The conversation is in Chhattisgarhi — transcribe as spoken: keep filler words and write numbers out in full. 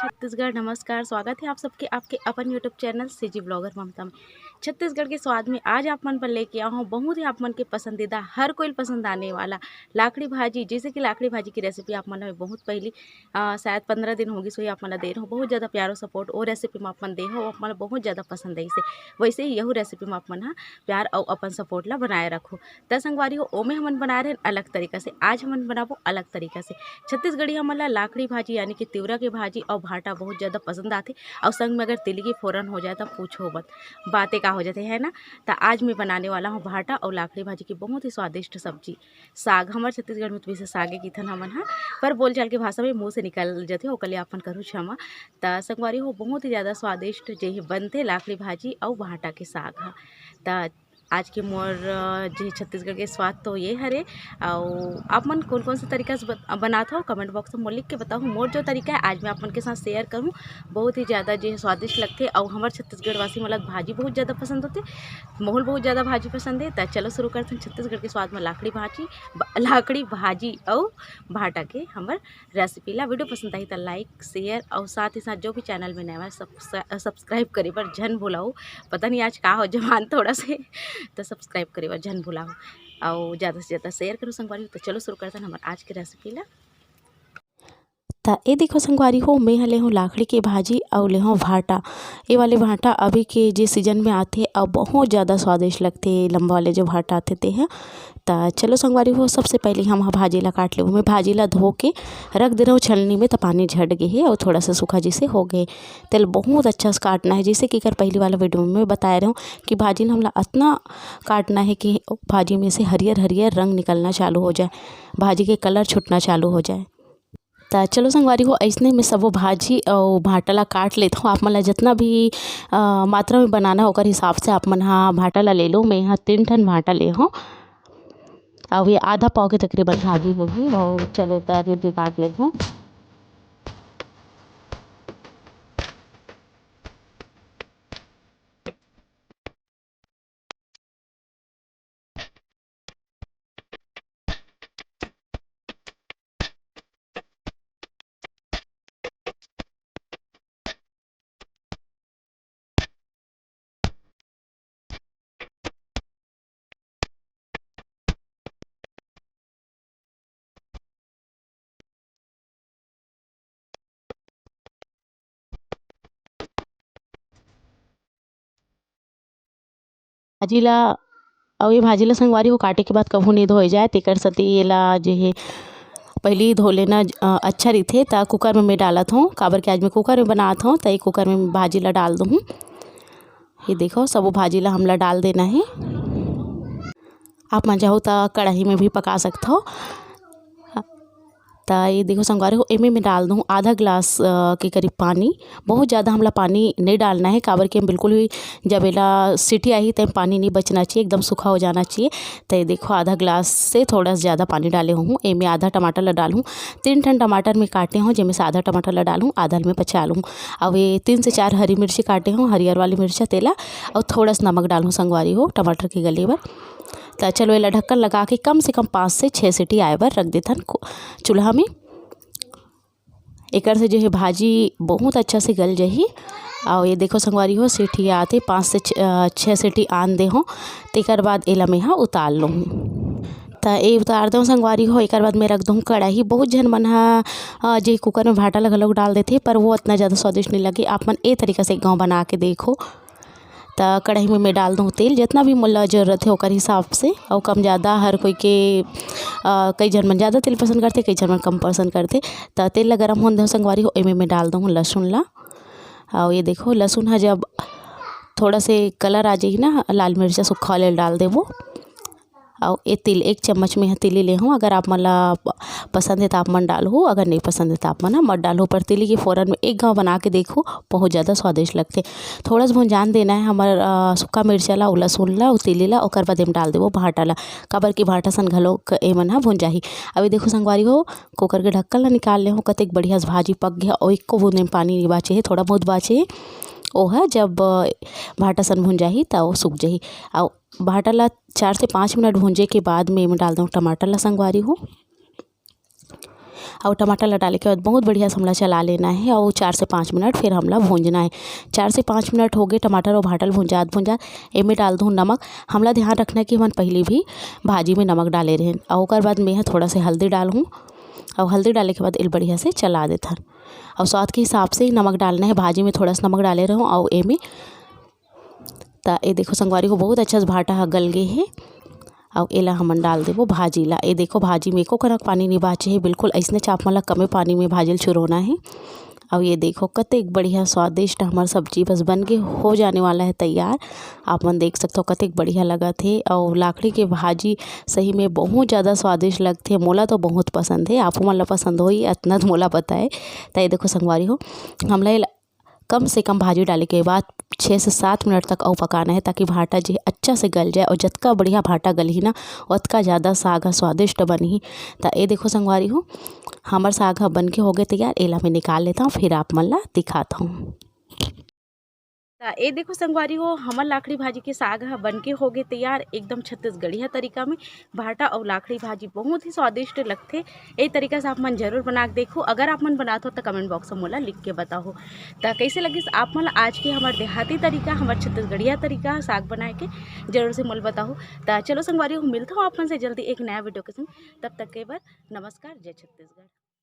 छत्तीसगढ़, नमस्कार, स्वागत है आप सबके आपके अपन YouTube चैनल सीजी ब्लॉगर ममता में। छत्तीसगढ़ के स्वाद में आज आप मन पर लेके आया हूँ बहुत ही आप मन के पसंदीदा, हर कोई पसंद आने वाला लाखड़ी भाजी। जैसे कि लाखड़ी भाजी की रेसिपी आप मन ल बहुत पहली, अ, शायद पंद्रह दिन होगी, सोई आप मन ल दे रहे हो बहुत ज़्यादा प्यारो सपोर्ट। वो रेसिपी में आप मन दे हो, आप मन ल बहुत ज़्यादा पसंद आई से, वैसे ही यहू रेसिपी में आप मन ह प्यार अउ अपन सपोर्ट ला बनाए रखो। त संगवारी हो, ओमे हमन बनाए रहन अलग तरीका से, आज हमन बनाबो अलग तरीका से। छत्तीसगढ़ी हमन ला लाखड़ी भाजी यानी कि तिवरा के भाजी अउ भाटा बहुत ज़्यादा पसंद आथे, अउ संग में अगर तिली के फोरन हो जाए त पूछो मत, बातें का हो जाथे, है ना। त आज मैं बनाने वाला हूँ भाटा अउ लाखड़ी भाजी की बहुत ही स्वादिष्ट सब्जी। साग, हमर छत्तीसगढ़ में तो वैसे सागे किथन हमन ह, पर बोलचाल के भाषा में मुँह से निकल जथे, ओकर लिए अपन करू क्षमा। त संगवारी हो, बहुत ही ज़्यादा स्वादिष्ट जे हे बनथे लाखड़ी भाजी अउ भाटा के साग ह। त आज के मोर, अ, जे छत्तीसगढ़ के स्वाद तो ये हरे। अउ आप मन कौन-कौन से तरीका से बत-, बनात हो, कमेंट बॉक्स में मोर लिख के बताओ। मोर जो तरीका है, आज मैं आप मन के साथ शेयर करूँ। बहुत ही ज़्यादा जे स्वादिष्ट लगथे। अउ हमर छत्तीसगढ़ वासी मन ला भाजी बहुत ज़्यादा पसंद होथे, मोहल बहुत ज़्यादा भाजी पसंद है। त चलो शुरू करते हैं छत्तीसगढ़ के स्वाद में लाखड़ी भाजी, ब-, लाखड़ी भाजी अउ भाटा के हमर रेसिपी ला। वीडियो पसंद आई त लाइक, शेयर अउ साथ ही साथ जो भी चैनल में नया है, सब्स-, सब्सक्राइब करे बर झन भुलाओ। पता नहीं आज का हो जवान थोड़ा से, त सब्सक्राइब करे बर झन भुलाओ अउ ज़्यादा से ज़्यादा शेयर करो संगवारी हो। त चलो शुरू करते हैं हमर आज के रेसिपी ला। त ए देखो संगवारी हो, मैं ह ले हूँ लाखड़ी के भाजी अउ ले हूँ भाटा। ए वाले भाटा अभी के जे सीजन में आथे अउ बहुत ज़्यादा स्वादिष्ट लगथे, लंबा वाले जो भाटा आथे ते ह। त चलो संगवारी हो, सबसे पहले हम ह भाजी ला काट लेबो। मैं भाजी ला धो के रख दे रहूँ छलनी में, त पानी झड़ गे हे अउ थोड़ा सा सूखा जैसे हो गए। तेल बहुत अच्छा से काटना है, जैसे कि एकर पहली वाला वीडियो में मैं बताए रहूँ कि भाजी ला हमला अतना काटना है कि भाजी में से हरियर हरियर रंग निकलना चालू हो जाए, भाजी के कलर छूटना चालू हो जाए। त चलो संगवारी हो, अइसने में सबो भाजी अउ भाटा ला काट लेत हूँ। आप मन ला जितना भी, अ, मात्रा में बनाना है, ओकर हिसाब से आप मन हा भाटा ला ले लो। मैं यहाँ तीन ठन भाटा ले हूँ, अउ ये आधा पाव के तकरीबन भाजी होगी। अउ चलो, त ये भी काट लेत हूँ। भाजी ला, अउ ये भाजी ला संगवारी हो काटे के बाद कहूँ नहीं धोए जाए, तेकर सेती एला जे हे पहिली धो लेना, अ, अच्छा रहिथे। त कुकर में मैं डालत हूँ, काबर कि आज मैं कुकर में बनात हूँ, त ये कुकर में भाजी ला डाल दूँ। ये देखो, सबो भाजी ला हमला डाल देना है। आप मन चाहो त कढ़ाई में भी पका सकत हो। त ये देखो संगवारी हो, एमे मैं डाल दूँ आधा गिलास, अ, के करीब पानी। बहुत ज़्यादा हमला पानी नहीं डालना है, काबर कि हम बिल्कुल भी जब एला सीटी आही, तब पानी नहीं बचना चाहिए, एकदम सूखा हो जाना चाहिए। त ये देखो, आधा गिलास से थोड़ा सा ज़्यादा पानी डाले हूँ। एमे आधा टमाटर ला डालूँ, तीन ठन टमाटर में काटे हूँ, जेमे से आधा टमाटर ला डालूँ, आधा में पचा लूँ। अब ये तीन से चार हरी मिर्ची काटे हूँ, हरियर वाली मिर्चा तेला, और थोड़ा सा नमक डालूँ संगवारी हो, टमाटर के गले बर। त चलो, एला ढक्कन लगा के कम से कम पाँच से छः सीटी आए बर रख देथन को-, चूल्हा में। एकर से जो है भाजी बहुत अच्छा से गल जाही। और ये देखो संगवारी हो, सीटी आते पाँच से छ-, अ, छः सीटी आन दे हो, तेकर बाद एला मैं हा उतार लूँ। त ए उतार दो संगवारी हो, एकर बाद मैं रख दूँ कढ़ाई। बहुत झन मन हा, अ, जे कुकर में भाटा ला घलोक डाल देथे, पर वो इतना ज़्यादा स्वादिष्ट नहीं लगे। आप मन ए तरीका से एक गाँव बना के देखो। त कढ़ाई में मैं डाल दूँ तेल, जितना भी मोला जरूरत है ओकर हिसाब से, और कम ज़्यादा हर कोई के, अ, कई झन मन ज़्यादा तेल पसंद करथे, कई झन मन कम पसंद करथे। त तेल ला गरम होन दो संगवारी हो, एमे मैं डाल दूँ लहसुन ला। और ये देखो, लहसुन हा जब थोड़ा से कलर आ जाही ना, लाल मिर्चा सुखा वाले डाल देबो। अउ ए तिल, एक चम्मच में ह तिली ले हूँ। अगर आप मन ला प-, पसंद है त आप मन डालहू, अगर नहीं पसंद है त आप मन ह मत डालहू। पर तिली के फोरन में एक घाव बना के देखहू, बहुत ज़्यादा स्वादिष्ट लगथे। थोड़ा सा भुंजान देना है हमर, अ, सुक्खा मिर्चा ला, अउ लहसुन ला, अउ तिली ला, ओकर बाद एम डाल देबो भांटा ला, काबर कि भांटा सन घलो क-, एमन ह भुंजाही। अभी देखो संगवारी हो, कुकर के ढक्कन ला निकाल ले हूँ, कतेक बढ़िया से भाजी पक गया, अउ एको बूंद एम पानी नहीं बाचे हे, थोड़ा बहुत बाचे हे। ओह जब, अ, भांटा सन भुंजाही त ओ सूख जाही। अउ भांटा ला चार से पाँच मिनट भूंजे के बाद में एमे डाल दूँ टमाटर ला संगवारी हो। अउ टमाटर ला डाले के बाद बहुत बढ़िया से हमला चला लेना हे अउ चार से पाँच मिनट फिर हमला भूंजना हे। चार से पाँच मिनट हो गए टमाटर अउ भाटा ल भुंजात भुंजात। एमे डाल दूँ नमक। हमला ध्यान रखना हे कि हमन पहली भी भाजी में नमक डाले रहेन। अउ ओकर बाद मेंह थोड़ा से हल्दी डालहूँ अउ हल्दी डाले के बाद एला बढ़िया से चला देथन। अउ स्वाद के हिसाब से ही नमक डालना हे। भाजी में थोड़ा सा नमक डाले रहूँ अउ एमे त ए देखो संगवारी हो, बहुत अच्छा से भाटा ह गल गे हे। अउ एला हमन डाल देबो भाजी ला। ए देखो भाजी में एको कनक पानी नइ बाचे हे, बिल्कुल अइसने चाप मन ला कमे पानी में भाजी ल चुरोना हे। अउ ये देखो कतेक बढ़िया स्वादिष्ट हमर सब्जी बस बन के हो जाने वाला हे तैयार। आप मन देख सकथो कतेक बढ़िया लगत हे। अउ लाखड़ी के भाजी सही में बहुत ज़्यादा स्वादिष्ट लगथे। मोला तो बहुत पसंद हे, आपो मन ला पसंद होही, अतना तो मोला पता हे। त ये देखो संगवारी हो, हमला एला कम से कम भाजी डाले के बाद छः से सात मिनट तक अउ पकाना हे, ताकि भाटा जे अच्छा से गल जाए। अउ जतका बढ़िया भाटा गलही ना, ओतका ज़्यादा साग ह स्वादिष्ट बनही। त ए देखो संगवारी हो, हमर साग ह बन के होगे तैयार। एला मैं निकाल लेता हूँ, फिर आप मन ला दिखाता हूँ। त ए देखो संगवारी हो, हमर लाखड़ी भाजी के साग ह बन के होगे तैयार। एकदम छत्तीसगढ़िया तरीका में भाटा अउ लाखड़ी भाजी बहुत ही स्वादिष्ट लगथे। ए तरीका से आप मन जरूर बना के देखो। अगर आप मन बनात हो त कमेंट बॉक्स में मोला लिख के बताओ। त कैसे लगिस आप मन ला आज के हमर देहाती तरीका, हमर छत्तीसगढ़िया तरीका साग बनाए के, जरूर से मोला बताओ। त चलो संगवारी हो, मिलता हूँ आप मन से जल्दी एक नया वीडियो के संग। तब तक के बर नमस्कार, जय छत्तीसगढ़।